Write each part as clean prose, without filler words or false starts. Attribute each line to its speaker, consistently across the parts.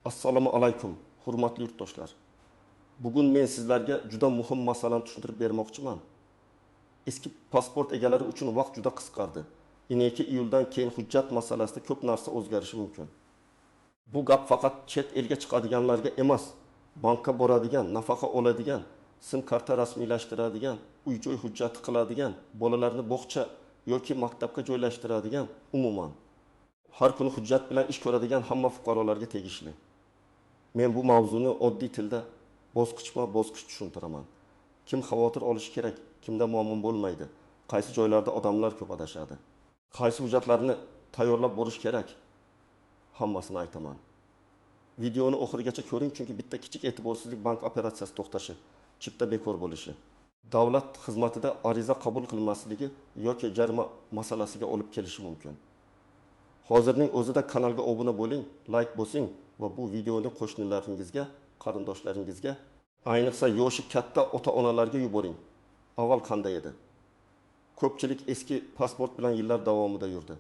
Speaker 1: Assalomu alaykum, hurmatli yurtdoshlar. Bugun men sizlarga juda muhim masalani tushuntirib bermoqchiman. Eski pasport egalari uchun vaqt juda qisqardi. 22 iyuldan keyin hujjat masalasida ko'p narsa o'zgarishi mumkin. Bu gap faqat chet elga chiqadiganlarga emas, bankka boradigan, nafaqa oladigan, sim karta rasmiylashtiradigan, uy-joy hujjati qiladigan, bolalarni bog'cha yoki maktabga joylashtiradigan, umuman har kuni hujjat bilan ish ko'radigan hamma fuqarolarga tegishli. Men bu mavzuni oddiy tilda bosqichma-bosqich tushuntiraman. Kim xavotir olishi kerak, kimda muammo bo'lmaydi, qaysi joylarda odamlar ko'p adashadi, qaysi hujjatlarni tayyorlab borish kerak, hammasini aytaman. Videoni oxirigacha ko'ring, chunki bitta kichik e'tiborsizlik bank operatsiyasi to'xtashi, chipta bekor bo'lishi, davlat xizmatida ariza qabul qilinmasligi yoki jarima masalasiga olib kelishi mumkin. Hozirning o'zida kanalga obuna bo'ling, like bosing va bu videoni qo'shnilaringizga, qarindoshlaringizga, ayniqsa yoshi katta ota-onalarga yuboring. Avval qanday edi? Ko'pchilik eski pasport bilan yillar davomida yurdi.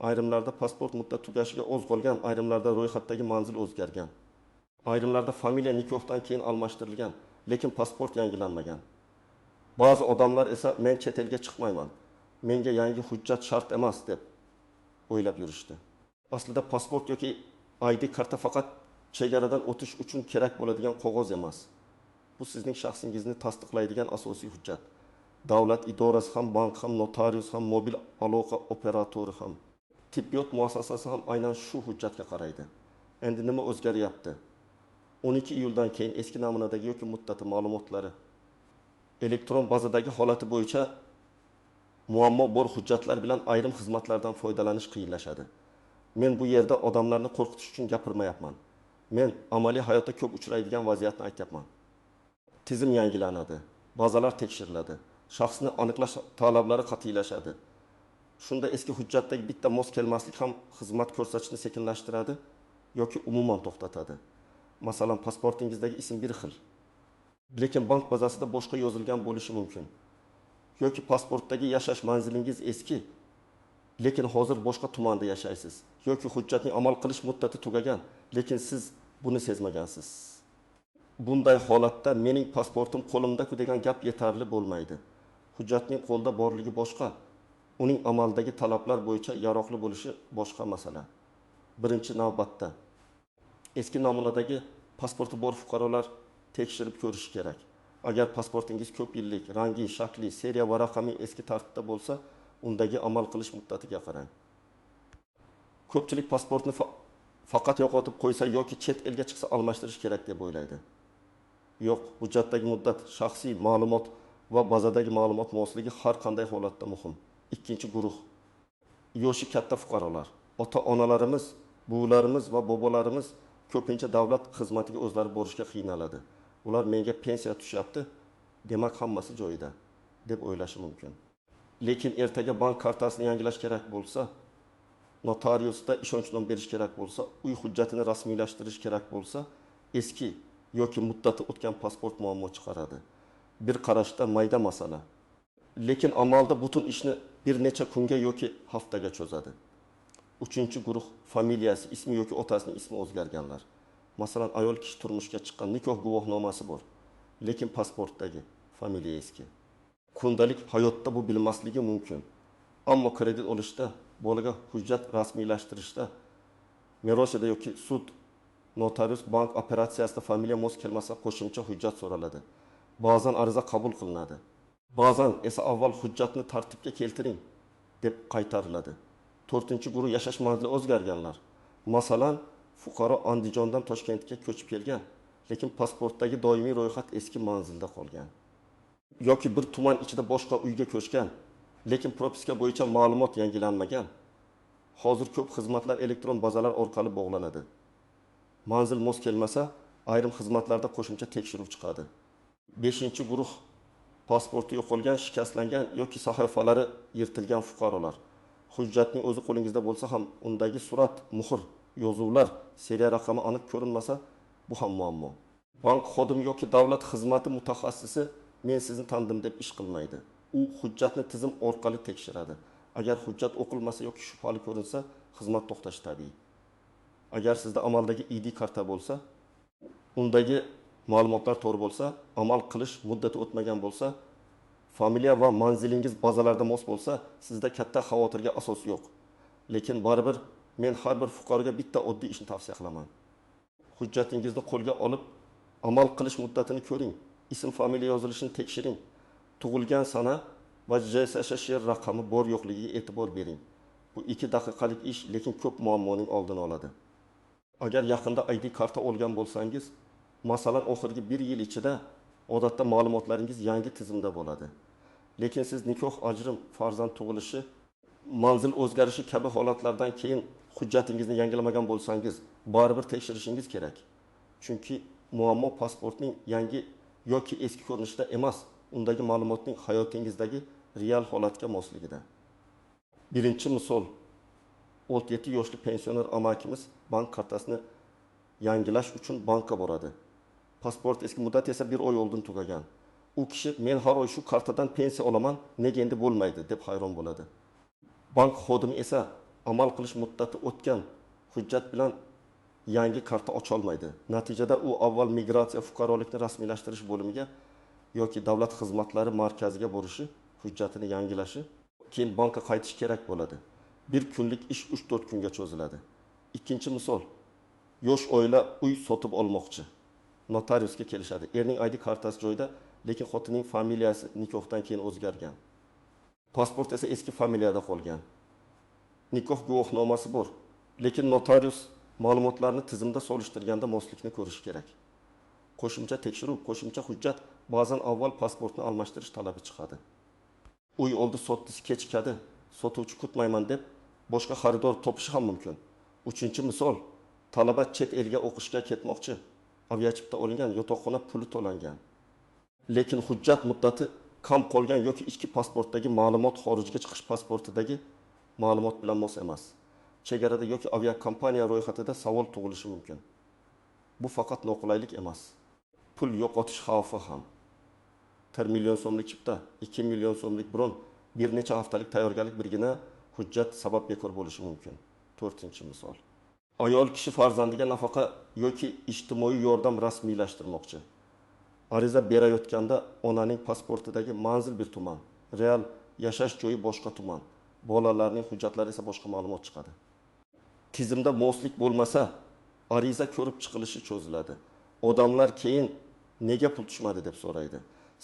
Speaker 1: Ayrimlarda pasport muddati tugashiga oz qolgan, ayrimlarda ro'yxatdagi manzil o'zgargan. Ayrimlarda familiya nikohdan keyin almashtirilgan, lekin pasport yangilanmagan. Ba'zi odamlar esa men chet elga chiqmayman, menga yangi hujjat shart emas deb o'ylab yurishdi. Aslida pasport yoki ID karta faqat chegaradan o'tish uchun kerak bo'ladigan qog'oz emas. Bu sizning shaxsingizni tasdiqlaydigan asosiy hujjat. Davlat idorasi ham, bank ham, notarius ham, mobil aloqa operatori ham, tibbiyot muassasasi ham aynan shu hujjatga qaraydi. Endi nima o'zgaryapti? 12 iyuldan keyin eski namunadagi yoki muddati ma'lumotlari elektron bazadagi holati bo'yicha muammo bor hujjatlar bilan ayrim xizmatlardan foydalanish qiyinlashadi. Men bu yerda odamlarni qo'rqitish uchun gapirmayapman. Men amaliy hayotda ko'p uchraydigan vaziyatni aytyapman. Tizim yangilanadi, bazalar tekshiriladi, shaxsni aniqlash talablari qat'iylashadi. Shunda eski hujjatdagi bitta mos kelmaslik ham xizmat ko'rsatishni sekinlashtiradi yoki umuman to'xtatadi. Masalan, pasportingizdagi ism bir xil, lekin bank bazasida boshqa yozilgan bo'lishi mumkin. Yoki pasportdagi yashash manzilingiz eski, lekin hozir boshqa tumanda yashaysiz. Yoki hujjatning amal qilish muddati tugagan, lekin siz buni sezmagansiz. Bunday holatda mening pasportim qo'limda-ku degan gap yetarli bo'lmaydi. Hujjatning qo'lda borligi boshqa, uning amaldagi talablar bo'yicha yaroqli bo'lishi boshqa masala. Birinchi navbatda eski namunadagi pasporti bor fuqarolar tekshirib ko'rishi kerak. Agar pasportingiz ko'p yillik, rangi, shakli, seriya va raqami eski tartibda bo'lsa, undagi amal qilish muddatiga qarang. Ko'pchilik pasportni faqat yo'qotib qo'ysa yoki chet elga chiqsa almashtirish kerak deb o'ylaydi. Yo'q, hujjatdagi muddat, shaxsiy ma'lumot va bazadagi ma'lumot mosligi har qanday holatda muhim. Ikkinchi guruh yoshi katta fuqarolar. Ota-onalarimiz, buvilarimiz va bobolarimiz ko'pincha davlat xizmatiga o'zlari borishga qiynaladi. Ular menga pensiya tushyapti, demak hammasi joyida deb o'ylashi mumkin. Lekin ertaga bank kartasini yangilash kerak bo'lsa, notariusda ishonchnoma berish kerak bo'lsa, uy hujjatini rasmiylashtirish kerak bo'lsa, eski yoki muddati o'tgan pasport muammo chiqaradi. Bir qarashda mayda masala, lekin amalda butun ishni bir necha kunga yoki haftaga cho'zadi. Uchinchi guruh familiyasi, ismi yoki otasining ismi o'zgarganlar. Masalan, ayol kishi turmushga chiqqan, nikoh guvohnomasi bor, lekin pasportdagi familiya eski. Kundalik hayotda bu bilmasligi mumkin. Ammo kredit olishda, bolaga hujjat rasmiylashtirishda, merosida yoki sud, notarius, bank operatsiyasida familiya mos kelmasa qo'shimcha hujjat so'raladi. Ba'zan ariza qabul qilinadi. Ba'zan esa avval hujjatni tartibga keltiring deb qaytariladi. To'rtinchi guruh yashash manzili o'zgarganlar. Masalan, fuqaro Andijondan Toshkentga ko'chib kelgan, lekin pasportdagi doimiy ro'yxat eski manzilda qolgan. Yoki bir tuman ichida boshqa uyga ko'chgan, lekin propiska bo'yicha ma'lumot yangilanmagan. Hozir ko'p xizmatlar elektron bazalar orqali bog'lanadi. Manzil mos kelmasa, ayrim xizmatlarda qo'shimcha tekshiruv chiqadi. Beshinchi guruh pasporti yo'qolgan, shikastlangan yoki sahifalari yirtilgan fuqarolar. Hujjatning o'zi qo'lingizda bo'lsa ham, undagi surat, muhr, yozuvlar, seriya raqami aniq ko'rinmasa, bu ham muammo. Bank xodimi yoki davlat xizmati mutaxassisi men sizni tanidim deb ish qilmaydi. U hujjatni tizim orqali tekshiradi. Agar hujjat o'qilmasa yoki shubhali ko'rinsa, xizmat to'xtashi tabiiy. Agar sizda amaldagi ID karta bo'lsa, undagi ma'lumotlar to'g'ri bo'lsa, amal qilish muddati o'tmagan bo'lsa, familiya va manzilingiz bazalarda mos bo'lsa, sizda katta xavotirga asos yo'q. Lekin baribir men har bir fuqaroga bitta oddiy ishni tavsiya qilaman. Hujjatingizni qo'lga olib, amal qilish muddatini ko'ring, ism, familiya yozilishini tekshiring, tug'ilgan sana va JSSh raqami bor yo'qligiga e'tibor bering. Bu 2 daqiqalik ish, lekin ko'p muammoning oldini oladi. Agar yaqinda ID karta olgan bo'lsangiz, masalan, oxirgi 1 yil ichida odatda ma'lumotlaringiz yangi tizimda bo'ladi. Lekin siz nikoh, ajrim, farzand tug'ilishi, manzil o'zgarishi kabi holatlardan keyin hujjatingizni yangilamagan bo'lsangiz, baribir tekshirishingiz kerak. Chunki muammo pasportning yangi yoki eski ko'rinishida emas, undagi ma'lumotning hayotingizdagi real holatga mosligida. Birinchi misol, 67 yoshli pensioner amakimiz bank kartasini yangilash uchun bankka boradi. Pasport eski muddat esa 1 oy oldin tugagan. U kishi men har oy shu kartadan pensiya olaman, nega endi bo'lmaydi deb hayron bo'ladi. Bank xodimi esa amal qilish muddati o'tgan hujjat bilan yangi karta ocha olmaydi. Natijada u avval migratsiya fuqarolikni rasmiylashtirish bo'limiga yoki davlat xizmatlari markaziga borishi, hujjatini yangilashi, keyin bankka qaytish kerak bo'ladi. Bir kunlik ish 3-4 kunga cho'ziladi. Ikkinchi misol, yosh oila uy sotib olmoqchi. Notariusga kelishadi. Erning ID kartasi joyida, lekin xotinning familiyasi nikohdan keyin o'zgargan. Pasport esa eski familiyada qolgan. Nikoh guvohnomasi bor, lekin notarius ma'lumotlarni tizimda solishtirganda moslikni ko'rishi kerak. Qo'shimcha tekshiruv, qo'shimcha hujjat, ba'zan avval pasportni almashtirish talabi chiqadi. Uy oldi sotdisi kechikadi, sotuvchi kutmayman deb boshqa xaridor topishi ham mumkin. Uchinchi misol, talaba chet elga o'qishga ketmoqchi. Aviachipta olingan, yotoqxona puli to'langan. Lekin hujjat muddati kam qolgan yoki ichki pasportdagi ma'lumot xorijga chiqish pasportidagi ma'lumot bilan mos emas. Chegarada yoki aviakompaniya ro'yxatida savol tug'ilishi mumkin. Bu faqat noqulaylik emas. Pul yo'qotish xavfi ham. 1 million so'mlik chipta, 2 million so'mlik bron, bir necha haftalik tayyorgarlik birgina hujjat sabab bekor bo'lishi mumkin. To'rtinchi misol. Ayol kishi farzandiga nafaqa yoki ijtimoiy yordam rasmiylashtirmoqchi. Ariza berayotganda onaning pasportidagi manzil bir tuman, real yashash joyi boshqa tuman, bolalarning hujjatlari esa boshqa ma'lumot chiqadi. Tizimda moslik bo'lmasa, ariza ko'rib chiqilishi cho'ziladi. Odamlar keyin nega pul tushmadi deb so'raydi.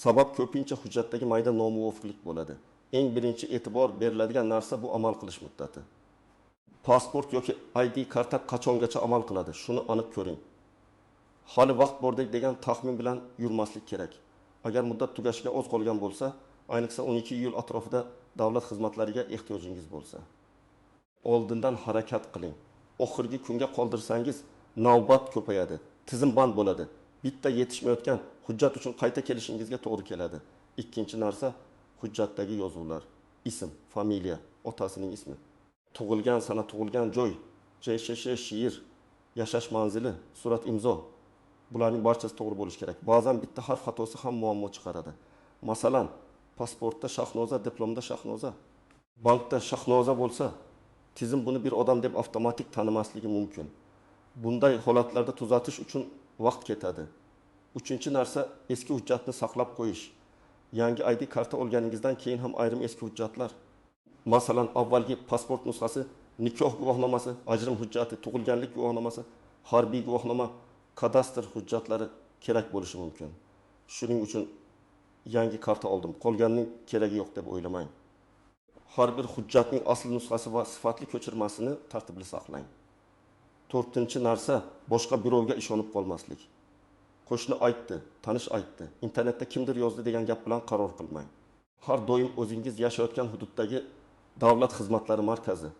Speaker 1: Sabab ko'pincha hujjatdagi mayda nomuvofiqlik bo'ladi. Eng birinchi e'tibor beriladigan narsa bu amal qilish muddati. Pasport yoki ID karta qachongacha amal qiladi? Shuni aniq ko'ring. Hali vaqt bordek degan taxmin bilan yurmaslik kerak. Agar muddat tugashiga oz qolgan bo'lsa, ayniqsa 12 iyul atrofida davlat xizmatlariga ehtiyojingiz bo'lsa, oldindan harakat qiling. Oxirgi kunga qoldirsangiz navbat ko'payadi, tizim band bo'ladi. Bitta yetishmayotgan hujjat uchun qayta kelishingizga to'g'ri keladi. Ikkinchi narsa, hujjatdagi yozuvlar, ism, familiya, otasining ismi, tug'ilgan sana, tug'ilgan joy, JSSh she'r, yashash manzili, surat, imzo. Bularning barchasi to'g'ri bo'lishi kerak. Ba'zan bitta harf xatosi ham muammo chiqaradi. Masalan, pasportda Shahnoza, diplomda Shahnoza, bankda Shahnoza bo'lsa, tizim buni bir odam deb avtomatik tanimasligi mumkin. Bunday holatlarda tuzatish uchun vaqt ketadi. Uchinchi narsa, eski hujjatni saqlab qo'yish. Yangi ID karta olganingizdan keyin ham ayrim eski hujjatlar, masalan, avvalgi pasport nusxasi, nikoh guvohnomasi, ajrim hujjati, tug'ilganlik guvohnomasi, harbiy guvohnoma, kadastr hujjatlari kerak bo'lishi mumkin. Shuning uchun yangi karta oldim, qolganining keragi yo'q deb o'ylamang. Har bir hujjatning asl nusxasi va sifatli ko'chirmasini tartibli saqlang. To'rtinchi narsa, boshqa birovga ishonib qolmaslik. Qo'shni aytdi, tanish aytdi, internetda kimdir yozdi degan gap bilan qaror qilmang. Har doim o'zingiz yashayotgan hududdagi davlat xizmatlari markazi,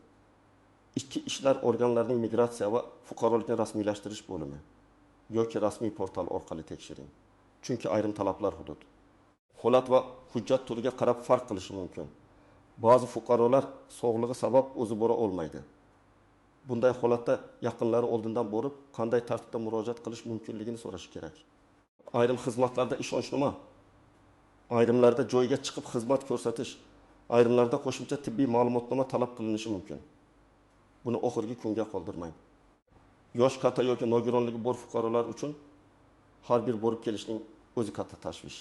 Speaker 1: ichki ishlar organlarining migratsiya va fuqarolikni rasmiylashtirish bo'limi yoki rasmiy portal orqali tekshiring. Chunki ayrim talablar hudud, holat va hujjat turiga qarab farq qilishi mumkin. Ba'zi fuqarolar sog'lig'i sabab o'zi bora olmaydi. Bunday holatda yaqinlari oldindan borib, qanday tartibda murojaat qilish mumkinligini so'rashi kerak. Ayrim xizmatlarda ishonchnoma, ayrimlarda joyiga chiqib xizmat ko'rsatish, ayrimlarda qo'shimcha tibbiy ma'lumotnoma talab qilinishi mumkin. Buni oxirgi kunga qoldirmang. Yosh katta yoki nogironligi bor fuqarolar uchun har bir borib kelishning o'zi katta tashvish.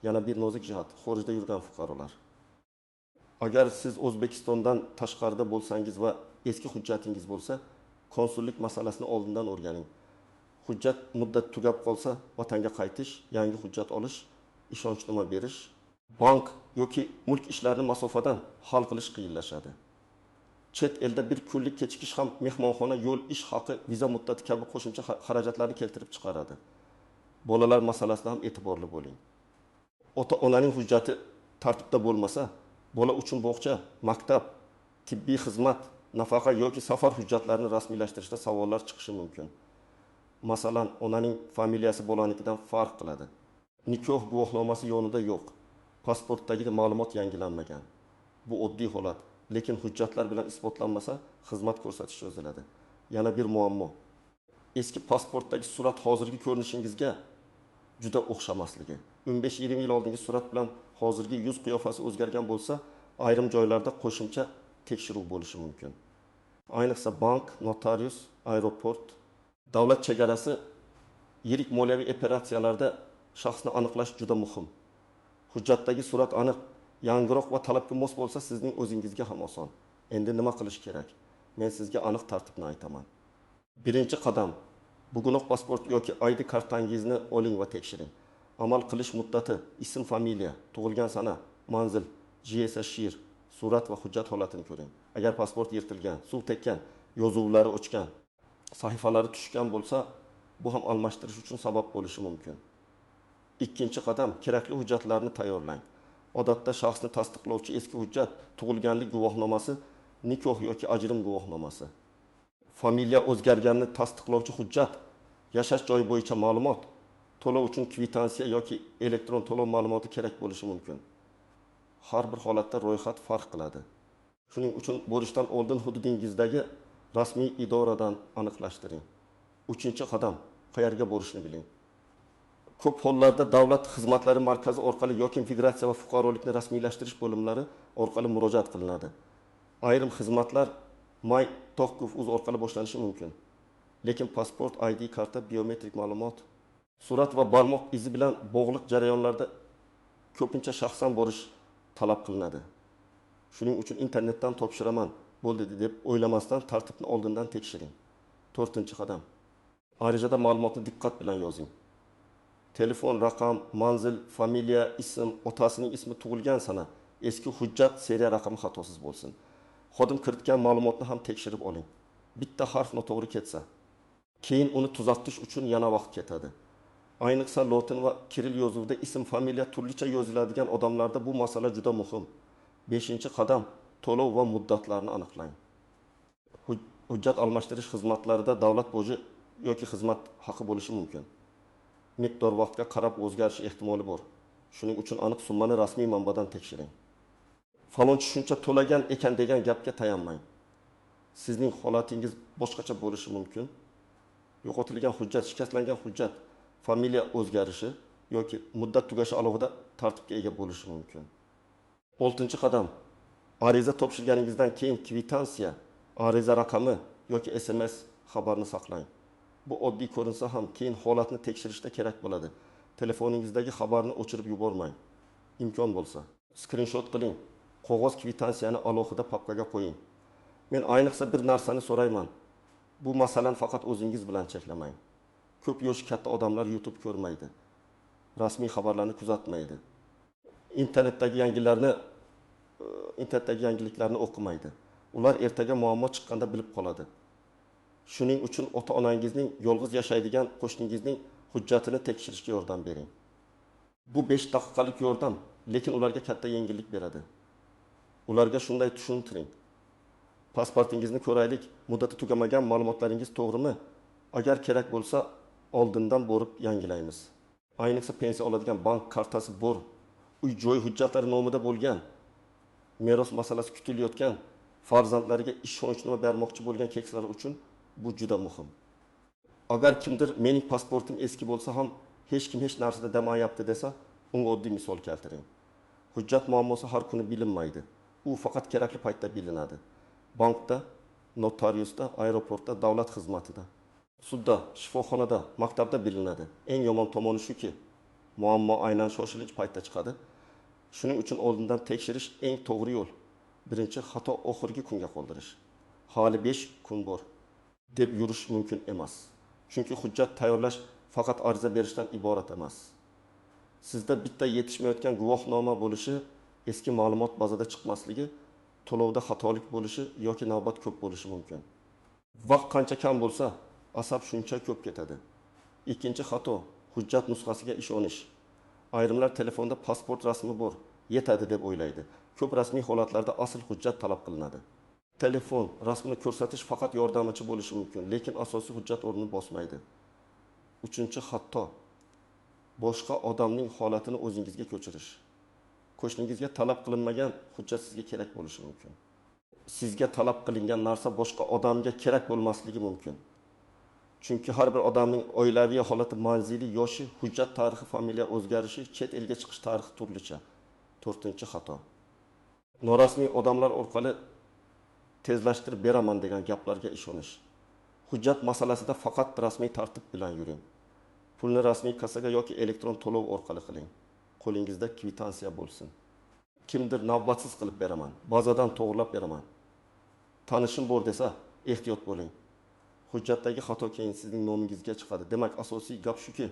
Speaker 1: Yana bir nozik jihat: xorijda yurgan fuqarolar. Agar siz O'zbekistondan tashqarida bo'lsangiz va eski hujjatingiz bo'lsa, konsullik masalasini oldindan o'rganing. Hujjat muddat tugab qolsa, vatanga qaytish, yangi hujjat olish, ishonchnoma berish, bank yoki mulk ishlarini masofadan hal qilish qiyinlashadi. Chet elda bir kunlik kechikish ham mehmonxona, yo'l, ish haqi, viza muddati kabi qo'shimcha xarajatlarni keltirib chiqaradi. Bolalar masalasida ham e'tiborli bo'ling. Ota-onaning hujjati tartibda bo'lmasa, bola uchun bog'cha, maktab, tibbiy xizmat, nafaqa yoki safar hujjatlarini rasmiylashtirishda savollar chiqishi mumkin. Masalan, onaning familiyasi bolanikidan farq qiladi. Nikoh guvohnomasi yonida yo'q. Pasportdagi ma'lumot yangilanmagan. Bu oddiy holat, lekin hujjatlar bilan isbotlanmasa, xizmat ko'rsatish cho'ziladi. Yana bir muammo. Eski pasportdagi surat hozirgi ko'rinishingizga juda o'xshamasligi. 15-20 yil oldingi surat bilan hozirgi yuz qiyofasi o'zgargan bo'lsa, ayrim joylarda qo'shimcha tekshiruv bo'lishi mumkin. Ayniqsa bank, notarius, aeroport, davlat chegarasi yirik moliyaviy operatsiyalarda shaxsni aniqlash juda muhim. Hujjatdagi surat aniq, yangiroq va talabga mos bo'lsa, sizning o'zingizga ham oson. Endi nima qilish kerak? Men sizga aniq tartibni aytaman. Birinchi qadam: bugunoq pasport yoki ID kartangizni oling va tekshiring. Amal qilish muddati, ism, familiya, tug'ilgan sana, manzil, GSS shir, surat va hujjat holatini ko'ring. Agar pasport yirtilgan, suv tekkan, yozuvlari o'chgan, sahifalari tushgan bo'lsa, bu ham almashtirish uchun sabab bo'lishi mumkin. Ikkinchi qadam: kerakli hujjatlarni tayyorlang. Odatda shaxsni tasdiqlovchi eski hujjat, tug'ilganlik guvohnomasi, nikoh yoki ajrim guvohnomasi, familiya o'zgarganini tasdiqlovchi hujjat, yashash joyi bo'yicha ma'lumot, to'lov uchun kvitansiya yoki elektron to'lov ma'lumoti kerak bo'lishi mumkin. Har bir holatda ro'yxat farq qiladi. Shuning uchun borishdan oldin hududingizdagi rasmiy idoradan aniqlashtiring. Uchinchi qadam: qayerga borishni biling. Ko'p hollarda davlat xizmatlari markazi orqali yoki migratsiya va fuqarolikni rasmiylashtirish bo'limlari orqali murojaat qilinadi. Ayrim xizmatlar my.gov.uz orqali boshlanishi mumkin. Lekin pasport, ID karta, biometrik ma'lumot, surat va barmoq izi bilan bog'liq jarayonlarda ko'pincha shaxsan borish talab qilinadi. Shuning uchun internetdan topshiraman bo'ldi deb o'ylamasdan tartibni oldindan tekshiring. To'rtinchi qadam: arizada ma'lumotni diqqat bilan yozing. Telefon raqam, manzil, familiya, ism, otasining ismi, tug'ilgan sana, eski hujjat seriya raqami xatosiz bo'lsin. Xodim kiritgan ma'lumotni ham tekshirib oling. Bitta harf noto'g'ri ketsa, keyin uni tuzatish uchun yana vaqt ketadi. Ayniqsa lotin va kirill yozuvida ism, familiya turlicha yoziladigan odamlarda bu masala juda muhim. Beshinchi qadam: to'lov va muddatlarni aniqlang. Hujjat almashtirish xizmatlarida davlat boji yoki xizmat haqi bo'lishi mumkin. Miqdor vaqtga qarab o'zgarish ehtimoli bor. Shuning uchun aniq summani rasmiy manbadan tekshiring. Falonchi shuncha to'lagan ekan degan gapga tayanmang. Sizning holatingiz boshqacha bo'lishi mumkin. Yo'qotilgan hujjat, shikastlangan hujjat, familiya o'zgarishi yoki muddat tugashi alohida tartibga ega bo'lishi mumkin. Oltinchi qadam: ariza topshirganingizdan keyin kvitansiya, ariza raqami yoki SMS xabarni saqlang. Bu oddiy ko'rinsa ham keyin holatni tekshirishda kerak bo'ladi. Telefoningizdagi xabarni o'chirib yubormang. Imkon bo'lsa, skrinshot qiling. Qog'oz kvitansiyani alohida papkaga qo'ying. Men ayniqsa bir narsani so'rayman. Bu masalani faqat o'zingiz bilan cheklamang. Ko'p yoshi katta odamlar YouTube ko'rmaydi. Rasmiy xabarlarni kuzatmaydi. Internetdagi yangiliklarni o'qimaydi. Ular ertaga muammo chiqqanda bilib qoladi. Shuning uchun ota-onangizning, yolg'iz yashaydigan qo'shningizning hujjatini tekshirishga yordam bering. Bu 5 daqiqalik yordam, lekin ularga katta yengillik beradi. Ularga shunday tushuntiring. Pasportingizni ko'raylik, muddati tugamagan ma'lumotlaringiz to'g'rimi? Agar kerak bo'lsa, oldindan borib yangilaymiz. Ayniqsa pensiya oladigan, bank kartasi bor, uy joy hujjatlari nomida bo'lgan, meros masalasi kutilayotgan, farzandlariga ishonchnoma bermoqchi bo'lgan keksalar uchun bu juda muhim. Agar kimdir mening pasportim eski bo'lsa ham hech kim hech narsada demayapti desa, unga oddiy misol keltiring. Hujjat muammosi har kuni bilinmaydi. U faqat kerakli paytda bilinadi. Bankda, notariusda, aeroportda, davlat xizmatida. Sudda, shifoxonada, maktabda bilinadi. Eng yomon tomoni shuki, muammo aynan shoshilinch paytda chiqadi. Shuning uchun oldindan tekshirish eng to'g'ri yo'l. Birinchi xato: oxirgi kunga qoldirish. Hali 5 kun bor, deb yurish mumkin emas. Chunki hujjat tayyorlash faqat ariza berishdan iborat emas. Sizda bitta yetishmayotgan guvohnoma bo'lishi, eski ma'lumot bazada chiqmasligi, to'lovda xatolik bo'lishi yoki navbat ko'p bo'lishi mumkin. Vaqt qancha kam bo'lsa, asab shuncha ko'p ketadi. Ikkinchi xato: hujjat nusxasiga ishonish. Ayrimlar telefonda pasport rasmi bor, yetadi deb o'ylaydi. Ko'p rasmiy holatlarda asl hujjat talab qilinadi. Telefon rasmini ko'rsatish faqat yordamchi bo'lishi mumkin, lekin asosiy hujjat o'rnini bosmaydi. Uchinchi xato: boshqa odamning holatini o'zingizga ko'chirish. Qo'shningizga talab qilinmagan hujjat sizga kerak bo'lishi mumkin. Sizga talab qilingan narsa boshqa odamga kerak bo'lmasligi mumkin. Chunki har bir odamning oilaviy holati, manzili, yoshi, hujjat tarixi, familiya o'zgarishi, chet elga chiqish tarixi turlicha. To'rtinchi xato: norasmiy odamlar orqali tezlashtirib beraman degan gaplarga ishonish. Hujjat masalasida faqat rasmiy tartib bilan yuring. Pulni rasmiy kassaga yoki elektron to'lov orqali qiling. Qo'lingizda kvitansiya bo'lsin. Kimdir navbatsiz qilib beraman, bazadan to'g'rilab beraman, tanishim bor desa, ehtiyot bo'ling. Hujjatdagi xato keyin sizning nomingizga chiqadi. Demak, asosiy gap shuki,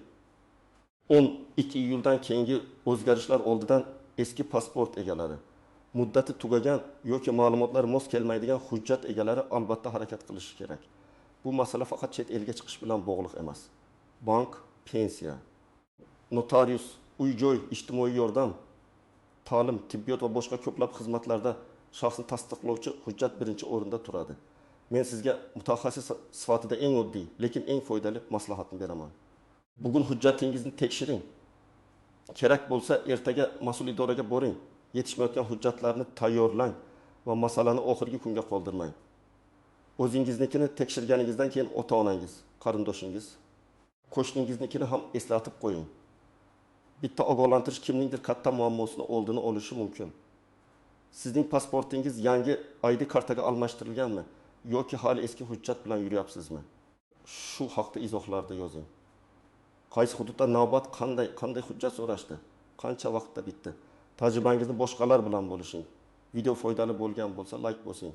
Speaker 1: 12 iyuldan keyingi o'zgarishlar oldidan eski pasport egalari, muddati tugagan yoki ma'lumotlar mos kelmaydigan hujjat egalari albatta harakat qilishi kerak. Bu masala faqat chet elga chiqish bilan bog'liq emas. Bank, pensiya, notarius, uy-joy, ijtimoiy yordam, ta'lim, tibbiyot va boshqa ko'plab xizmatlarda shaxsni tasdiqlovchi hujjat birinchi o'rinda turadi. Men sizga mutaxassis sifatida eng oddiy, lekin eng foydali maslahatni beraman. Bugun hujjatingizni tekshiring. Kerak bo'lsa ertaga mas'ul idoraga boring. Yetishmayotgan hujjatlarni tayyorlang va masalani oxirgi kunga qoldirmang. O'zingiznikini tekshirganingizdan keyin ota-onangiz, qarindoshingiz, qo'shningiznikini ham eslatib qo'ying. Bitta ogohlantirish kimningdir katta muammosini oldini olishi mumkin. Sizning pasportingiz yangi ID kartaga almashtirilganmi yoki hali eski hujjat bilan yuryapsizmi? Shu haqda izohlarda yozing. Qaysi hududda navbat qanday, qanday hujjat so'rashdi? Qancha vaqtda bitdi? Tajribangizni boshqalar bilan bo'lishing. Video foydali bo'lgan bo'lsa, like bosing.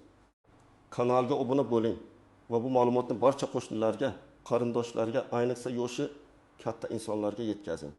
Speaker 1: Kanalga obuna bo'ling va bu ma'lumotni barcha qo'shnilarga, qarindoshlarga, ayniqsa yoshi katta insonlarga yetkazing.